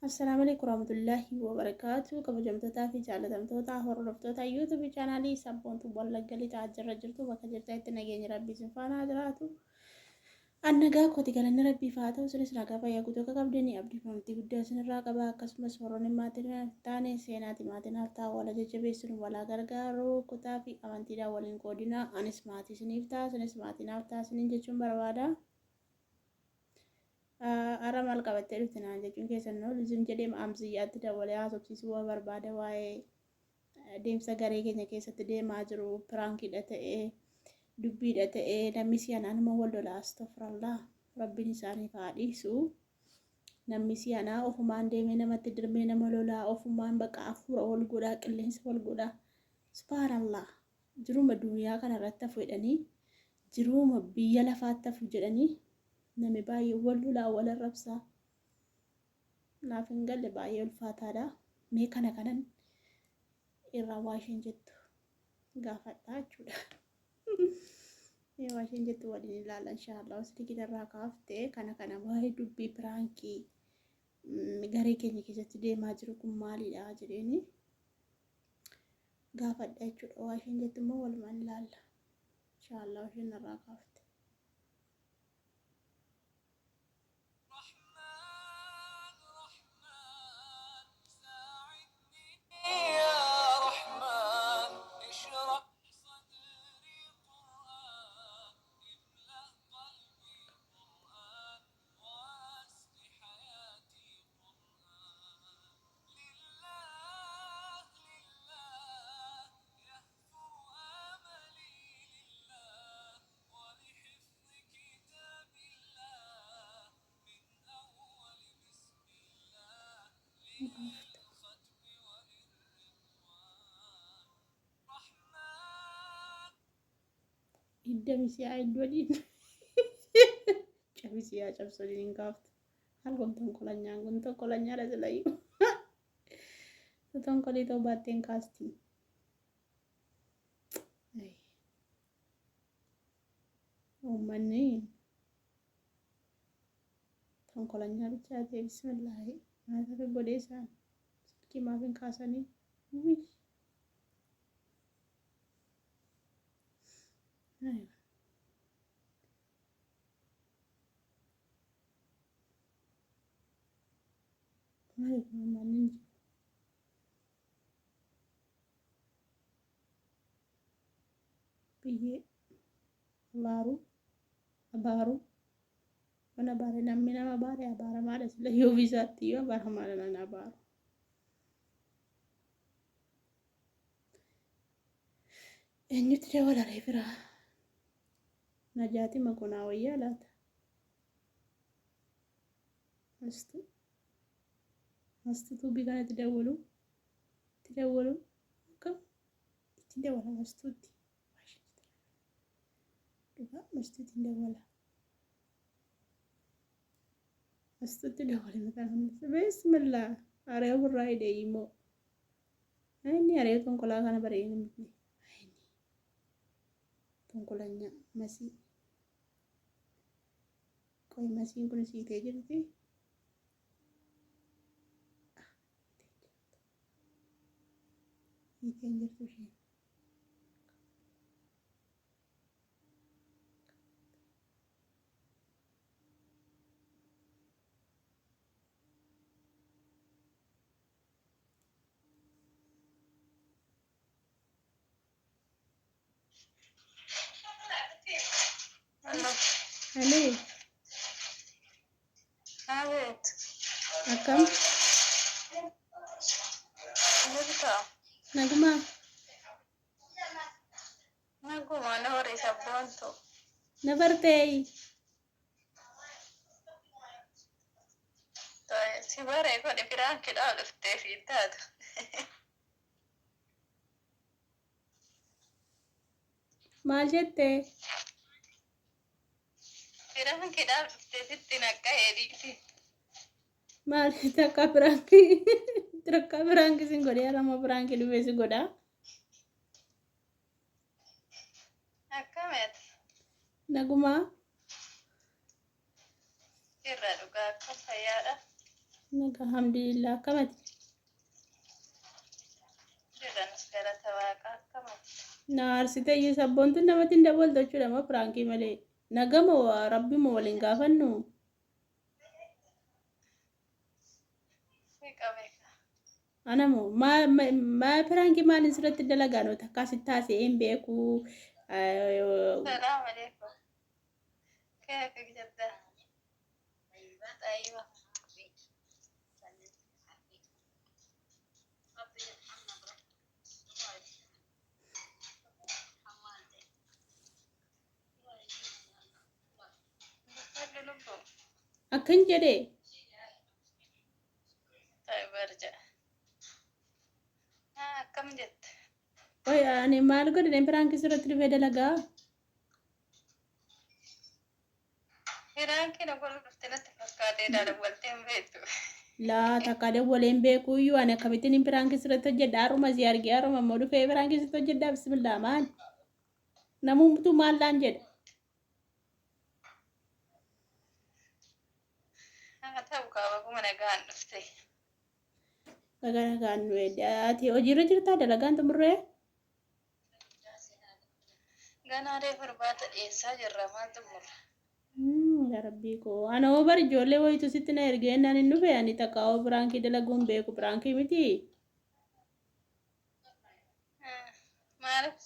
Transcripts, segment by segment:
Assalaamu alaikum warahmatullaahi wabarakaatu. Kabajamtootaa fi jaalatamtoota hordoftoota YouTube chaanaalii Sabboontuu Wallagga Lixaa jirra jirtu bakka jirtanitti nageenyi Rabbii isin faana haa jiraatu. An nagaa kooti galanni Rabbiif haa ta'u isinis nagaa fayyaa guutuu akka qabdanii abdii fi amantii guddaa isinirraa qaba akkasumas warroonni maatii naaf taane seenaati maatii naaf ta'a wala jajjabeessinu walaa gargaaru kutaa fi amantiidhaan waliin qoodina anis maatii isiniif ta'a isinis maatii naaf ta'a isiniin jechuun barbaada. Har'a maal qabattee dhufte naan jechuun keessan hin oolu. Zim jedhee Amziyyaatti dawwalee haasofsiisuu waan barbaada waa'ee deemsa garee keenya keessatti deemaa jiru piraankiidha ta'ee dubbiidha ta'ee namni si'anaa numa wal lola astofrallah rabbiin isaaniif haa dhiisu. Namni si'anaa ofumaan deemee namatti dirmee nama lolaa ofumaan baqa hafuura wal godhaa qilleensa wal godhaa subhaanallah jiruma duniyaa kana irratti hafu jedhanii jiruuma biyya lafaatti hafu jedhanii Nami baay'ee wal lolaa wal arrabsaa. Naaf hin galle baay'ee ulfaataadha. Mee kana kanan irraa waa isheen jettu gaafadhaa jechuudha. Mee waa isheen jettu waliin ilaalla inshaallah. Silkii irraa kaaftee kana kana waa'ee dubbii piraankii garee keenya keessatti deemaa jiru kun maalidha jedheeni gaafadha jechuudha. Waa isheen jettu immoo walumaan ilaalla. Inshaallah isheen irraa kaafte. Hidda misiyaa iddoo cabisiyaa cabsanii hin kaaftu. Hal kun tonkolanyaan kun tonkolanyaadha silayyuu. Tonkolii ta'uu baatteen kaasti. Uummanni tonkolanyaa bichaa ta'e bismillaahi maal akka godhee isaan silkii maaf hin kaasanii wuy. Maali kun uummanni hin jiru. Biyyee abaaruu abaaruu mana abaare namni nama abaare abaaramaadha sila yoo ofii isaatti iyyuu abaaramaadha nan abaaru. Eenyutti dawala ree firaa? Najaati makonaa wayyaa laata? Astu astu tuubii kanatti dawwalu itti dawwalu akkam itti dawwala mastuutti dhugaa mastuutti hin dawwala mastuutti dawwale mataa kana bismillah aree ofirraa hidhee immoo inni aree konkolaa kana baree namni konkolanya masii qoy masiin kun siitee jirti. Hiikee hin jirtu isheen. Alee. Abeet. Akkam? Jirta. Nagumaa? Naguma na horii sabboontu. Na barteeyi? Si baree godhe piraankidhaa dhuftee fi taatu. Maal jette? Piraankiidhaaf dhuftee sitti naqqa'ee dhiisi. Maal takka piraankii takka piraankii sin godhee harama piraankii dhufee si godhaa. Akkamitti? Nagumaa Irra dhugaa akkam fayyaadha. Nagaa alhamdulillah akkamati? Jirranis galata waaqaa akkamati? Na aarsite iyyuu sabboontuun namatti hin dawwaltu jechuudha moo piraankii malee. Nagama rabbi moo waliin gaafannu? Meeqa beeka? Ana moo maa piraankii maaliin sirratti dalagaa noo takkaa sitti haasa'ee hin beeku. Salaam alaikum. كيفك جدة؟ طيبة. Akkan jedhe. طيب ارجع. ها كم جت؟ Oy ani maal godhe piraankii sirratti dhufee dalagaa? Piraankiin ogol dhuftee natti fakkaatee dawwaltee hin beektu. Laa takka dawwalee hin beeku iyyuu ani akkamittiin piraankii sirratti hojjedha haruma si argee haruma immoo dhufee piraankii sirratti hojjedha bismillah maal namumtuu maal laan jedha. Haa ta'u kaaba kuma nagaan dhufte. Nagaa nagaan nu eedde ati hojiirra jirtaa dalagaan xumurree? Ganaa reefu irbaata dhiyeessaa jirra maal xumurra? Yaa rabbii koo ana hoo bar ijoollee wayitu sitti na ergee naan hin dhufe ani takka hoo piraankii dalaguun beeku piraankii miti. Maaliif?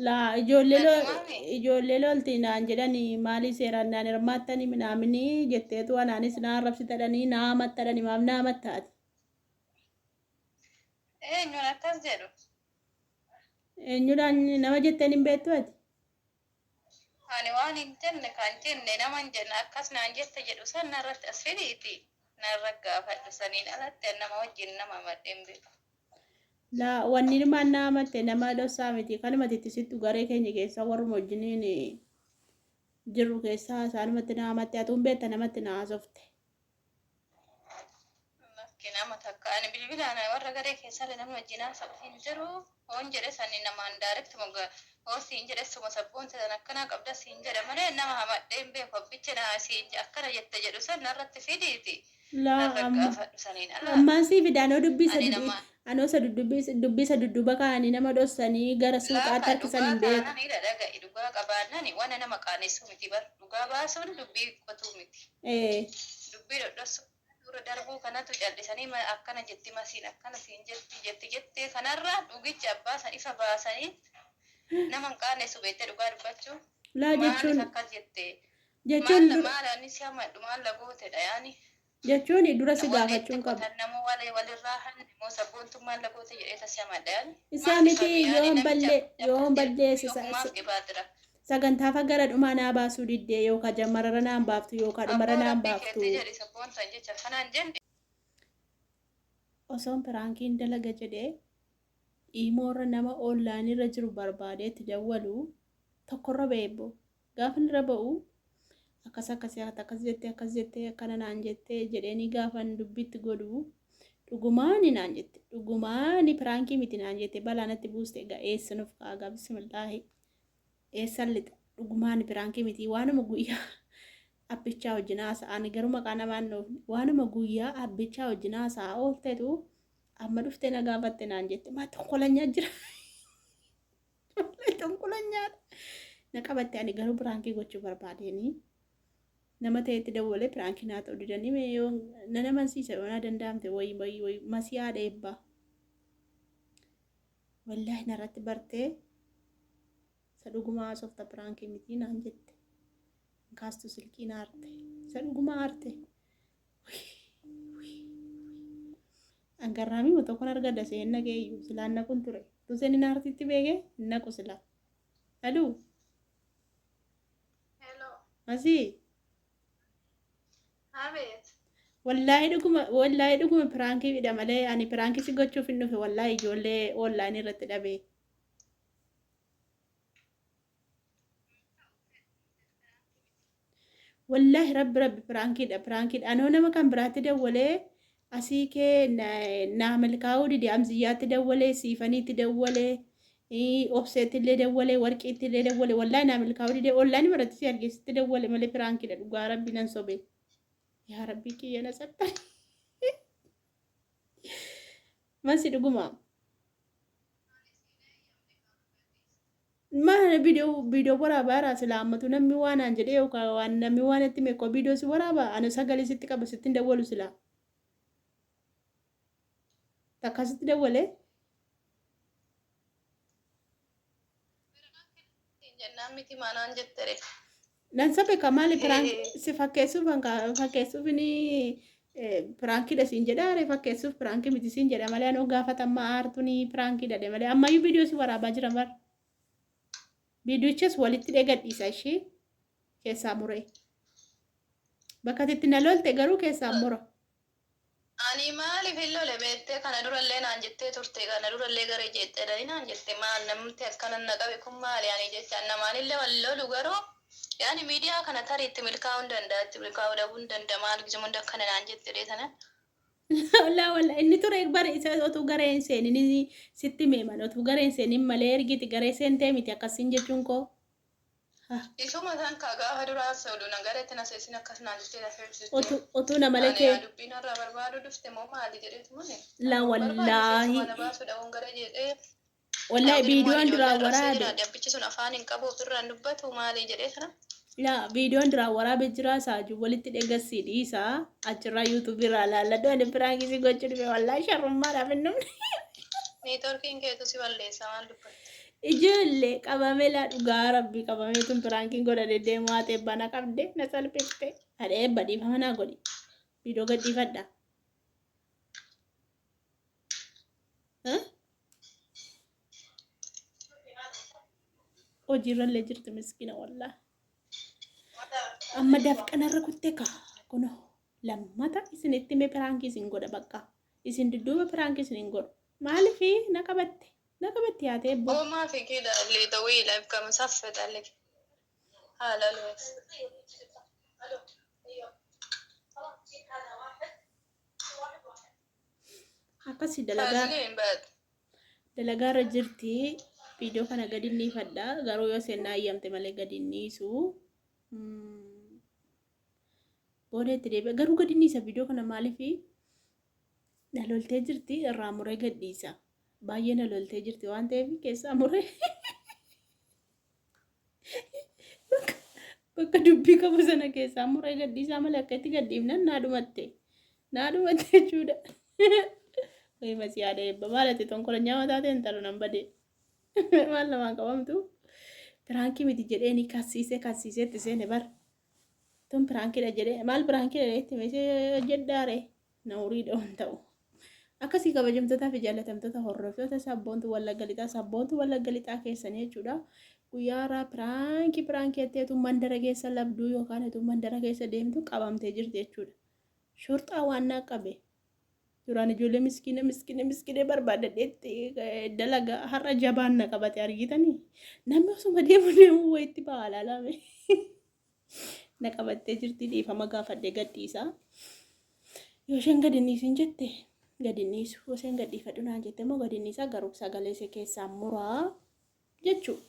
Laa ijoollee Nagumaami? ijoollee lolti naan jedhani maalii seeraan naan hirmaattani minaamini jetteetu anaanis na arrabsitadhanii na hamattadhani maaf na hamattaati. Eenyuun akkas jedhu? Eenyudhaan nama jetteen hin beektu ati? Ani waan hin jenne kan jenne nama hin jenne akkas naan jette jedhu san narratti as fidiiti. Narra gaafadhu saniin alatti nama wajjin nama amadhee hin beeku. Laa wanni ilmaan na hamatte nama dhossaa miti kanumatti itti sittu garee keenya keessaa warruma wajjiniin jirru keessaa isaanumatti na hamatte atuun beekta namatti na haasofte. Lakki nama takka ani bilbilaan warra garee keessallee namni wajjin haasa'u hin jiru. Hoon jedhe sani namaan direct moga hoo siin jedhe suma sabboon san akkanaa qabda siin jedhe malee nama hamadhee hin beeku abbicha naa siin akkana jette jedhu san narratti fidiiti. Laa Narra amma gaafadhu saniin ala ammaan sii fida anoo dubbisa ani nama anoo isa dubbisa dudduuba kaa'anii nama dhossanii gara suuqaatti laafa harkisan dhugaa hin beeku. taanaan hidha dhaga'i dhugaa qabaannani wana nama qaanessuu miti bar dhugaa baasuun dubbii qotuu miti. Dubbii dhodhosuu dura darbuu kanatu callisanii akkana jetti masiin akkana siin jetti jetti jettee kanarra dhugicha abbaa san ifa baasanii nama hin qaanessu beektee dhugaa dubbachuu. Laa Maaliif jechuun akkas jette? jechuun Maal dura maal ani si hamadhu maal lagootedha yaani. jechuun dura si Walitti gaafachuun qaba. qotan nama wal walirraa hanni moo sabboontummaan lagoota jedhee tasi hamadha yaani. Isaa Maal miti ifa yaani yoon namicha ballee yoon akkas jedhu balleesse ofumaaf dhibaatira. sagantaa fa gara dhumaa naa baasuu diddee yookaan jammarara naan baaftu yookaan dhumara Abboo naan rabbii baaftu. keetti jedhi sabboontan jecha kanaan jenne. Osoon piraankiin dalaga jedhee iimoorra nama onlaayinirra jiru barbaadee itti dawwalu tokkorra ba'e gaafa irra ba'u akkas akkas akkas jettee akkas jettee akkana naan jettee jedheenii gaafan dubbitti godhu dhugumaani naan jette dhugumaani piraankii miti naan jette balaa natti buuste egaa eessa nuuf kaagaa bismillaahi eessan lixa dhugumaani piraankii miti waanuma guyyaa abbichaa wajjin haasa'an garuu maqaa namaan dhoofne waanuma guyyaa abbichaa wajjin haasa'aa ooltetu amma dhuftee na gaafatte naan jette maa tonkolanyaa jira tonkolanyaadha na qabatte ani garuu piraankii gochuu barbaadeenii nama ta'etti dawwalee piraankii naa ta'uu didanii mee yoo nana mansiisa yoo naa danda'amte wayii wayii wayii masii haadha eebbaa wallaahi narratti bartee isa dhugumaa haasofta piraankii miti naan jette kaastu silkii na arte isa dhugumaa arte angarraamii tokkon argadha seen naqee iyyuu silaan naqun ture tuseen hin artitti beekee hin naqu silaa aduu Hello. masii Abeet. Wallaahi dhuguma piraankii dha malee ani piraankii si gochuuf hin dhufe wallaahi ijoollee onlaayinii irratti dhabe. Wallaahi rabbi rabbi piraankiidha piraankiidha anoo nama kan biraatti dawwalee asii kee naa milkaa'uu dide amziyyaatti dawwalee siifaniitti dawwalee obseetti illee dawwalee warqiitti illee dawwalee wallaahi naa milkaa'uu dide onlaayinii irratti si argeessitti dawwale malee piraankiidha dhugaa rabbi nan sobe. Yaa rabbii kiyya na sattari. Masi dhuguma. Maal viidiyoo waraabaa irraa sila ammatu namni waan aan jedhee yookaan waan namni waan itti meeqoo viidiyoo si waraabaa ani sagalee sitti qaba sitti hin dawwalu sila. Takka sitti dawwalee. Jennaan miti maanaan jettere. Nan sabe ka maali prank si fakkeessuuf fakkeessuuf ni prankiidha siin jedha are fakkeessuuf prank miti siin jedha malee anoo gaafatamma aartu ni prankiidha dhe malee ammayyuu viidiyoo si waraabaa jira bar. Viidiyochas walitti dhee gadhiisa ishee keessaa muree. Bakka itti na lolte garuu keessaa mura. Ani maaliif hin lole beektee? Kana durallee naan jettee turte, kana durallee garee jettee naan jette. Maal namti akkana na qabe kun maali? Ani jechaan namaanillee wal lolu garuu yaani miidiyaa kana tarii itti milkaa'uu hin danda'a, itti milkaa'uu dhabuu hin danda'a, maal gisuma hunda akkana naan jette sana. Wallaa wallaa inni ture bara isa otuu garee hin seenin sitti meeman otuu garee hin seenin malee ergiti garee seentee miti akkasiin jechuun koo. Isuma san ka gaafa duraa sooduu na gareetti na seesin akkas naan jettee na feebsiste. Otuu na malee Ani kee. Yaa dubbiin har'a barbaadu dhufte moo maali jedheetu malee. La wallaahi. Na baasuu dhabuun gara jedhee. Wallaahi viidiyoon duraan waraabe. Dabbichi sun afaan hin qabu, ofirraan dubbatu maali jedhee sana. La viidiyoon duraan waraabe jira saaju walitti dheegassii dhiisaa achirraa yuutuubii irraa laalladhu ani prank si gochuu dhufe wallaahi sharrummaadhaaf hin dhumne. Networkiin keetu si balleessa, maal dubbatte? Ijoollee qabame laa dhugaa rabbii qabamee tun prankiin godha deddeemu haa ta'e bana qabde na salphifte. Hadha eebba dhiifama naa godhi. Viidiyoo gadhiifadha. Hojiirrallee jirti miskiina wallaa. Amma dafqanarra kutte kaa kunoo lammata isinitti mee prank isin godha bakka. Isin dudduuba prank isin hin godhu. Maaliif na qabatte? Na qabatte yaa ta'e ebboo. هو ما في كده اللي طويلة يبقى مصفت عليك هلا الويس. Akkasii dalagaa فازلين بعد. Dalagaarra jirti. Viidiyoo kana gadi dhiifadha. Garuu yoo seenaa ayyamte malee gadi hin dhiisu. Booda itti deebi'a. Garuu gadi dhiisa viidiyoo kana maaliif na loltee jirti irraa muree gad dhiisa. Baay'ee na loltee jirti waan ta'eef keessaa muree bakka dubbii qabu sana keessaa muree gad dhiisaa malee akka itti gad dhiifnan naa dhumatte. Naa dhumatte jechuudha. Wayii masii haadha eebba maal ati tonkolanyaa mataa ta'e intala nan badee. Maal namaan qabamtu? Prank miti jedheeni kassiisee kassiisee itti seene bar. Tun prankiidha jedhee maal prankiidha itti meeshee hojjedhaare na horiidha waan ta'u. Akkasii kabajamtootaa fi jaallatamtoota hordoftoota Sabboontu Wallagga Lixaa, Sabboontu Wallagga Lixaa keessanii jechuudha. Guyyaa har'aa prank prank jetteetu mandara keessa labduu yookaan etu mandara keessa deemtu qabamtee jirti jechuudha. Shorxaa waan naa qabe. Duraan ijoollee miskiina miskiina miskiina barbaadadheetti dalaga har'a jabaan na qabate argitanii. Namni osuma deemu deemu wayitti ba'a laalame. Na qabattee jirti dhiifama gaafadhee gadhiisaa. Yoo isheen gadi hin dhiisin jette gadi hin dhiisu. Yoo isheen gad dhiifadhu naan jette immoo gadi hin dhiisaa garuu sagalee ishee keessaa muraa jechuudha.